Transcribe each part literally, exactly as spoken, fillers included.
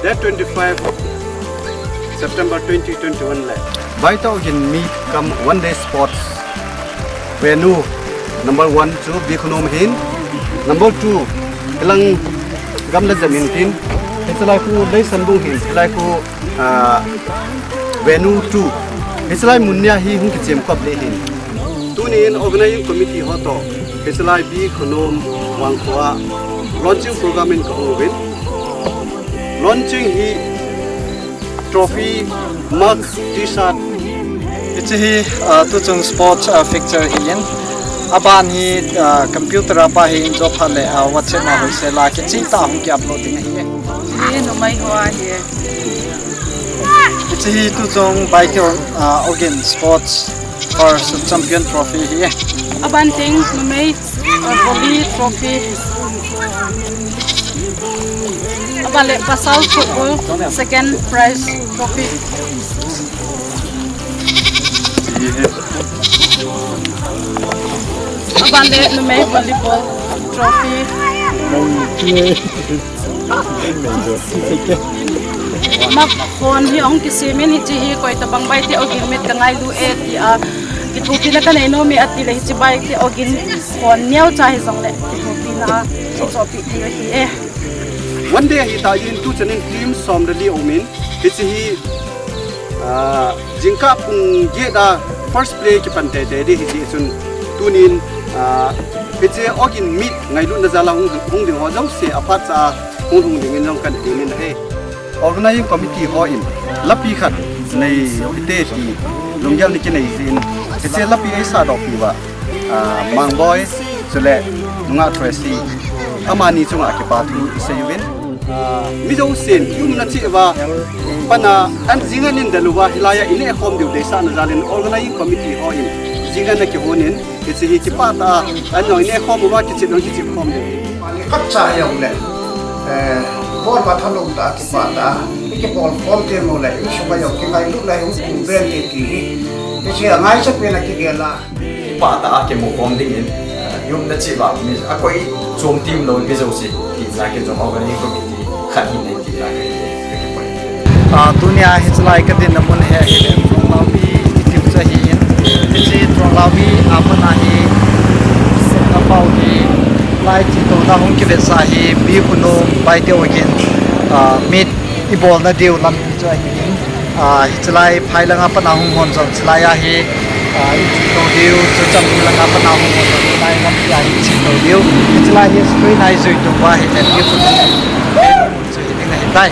Date twenty-five September twenty twenty-one le Baite Ogin Meet cum One Day Sports venue number one chu Bikhunom hin, number two hilang Gamlajem in tin, hichelai khu Leisanbung hin, hichelai khu, ah, venue two, hichelai mun nia hi hung kichem kop le hin. Tunin organizing committee ho toh hichelai Bikhunom vangkho a launching program in kahung uvin. Launching hi trophy, mug, T-shirt. Hiche hi, ah, tuchung sports, ah, fixture hi in. Aban hi, ah, computer a pa hi in job phat le, ah, WhatsApp a hoise la kicheh tah a hung ki upload ding ahi. Hiche hi numei ho ahi. Hiche hi tuchung Baite, ah, Ogin Sports First Champion Trophy hi. Aban teng numei, uh, volley trophy. Aban le pasal football second prize trophy. Aban le numei volleyball trophy. Mug hon hi ahung kisem in, hiche hi koi tabang Baite Ogin Meet kangailu e tia kithopina kanei nom e ati le hiche Baite Ogin hon neocha hijongle kithopina a kichohpeh thei ahi e. One day ahi tan, tuchan in team som le li aum in, hiche hi, ah, jingkah pung get a first play kipan teitei ding hijeh chun tunin, ah, hiche Ogin Meet ngailutna jal a hung, hung ding ho jouse aphatcha a hung lhung ding in jong kan temin ahi. Organizing committee hon lapi khat nei hite ti lunggel nei kinei jin, hiche lapi eisahdoh pi uva, ah, Mangboi chule Nungah Tracy, amani chunga kipa thu isei uvin. Ah, mi jousen yumna cheh uva, pana an jing an in del uva, hilai a ineh khom diu deisahna jal in organizing committee hon jing an akihon in, hiche hi kipah tah a, an jong ineh khom uva, kichep jong kichep khom diu. Khatcha jong le, eh, bol ba thalou tah a kipah tah a, i kibol khom teng u le, insung a jong kingailutna hung kum pen te ti hi, hiche a ngaicha pen a kigel a. Kipah tah a kimu khom ding in, eh, yumna cheh uva, mi akoi chom tim lou mi jouse, tina kin jong organizing committee khat hi nei tina ka hi, ka kipah. Ah, tunia hichelai kadinna mun hi ahile, Tronglaubi kiti chu ahi in. Hiche Tronglaubi a pat a hi, apao hi, lai chingtona hung kivetsah hi, Bikhunom Baite Ogin, ah, Meet ibolna diu lampi chu ahi in. Ah, hichelai phai langa pat a hung hon jong hichelai a hi, ah, ichingto diu, chu chang langa pat a hung hon jong hichelai lampi a hi ichingto diu. Hichelai hi screen a ijui tou va ahile Bikhunom Meet mun chu hiding ahitai.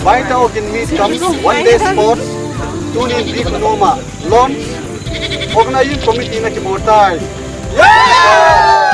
Baite Ogin Meet cum One Day Sports, tunin Bikhunom a launch, organizing committee na kibol tai. Yeah!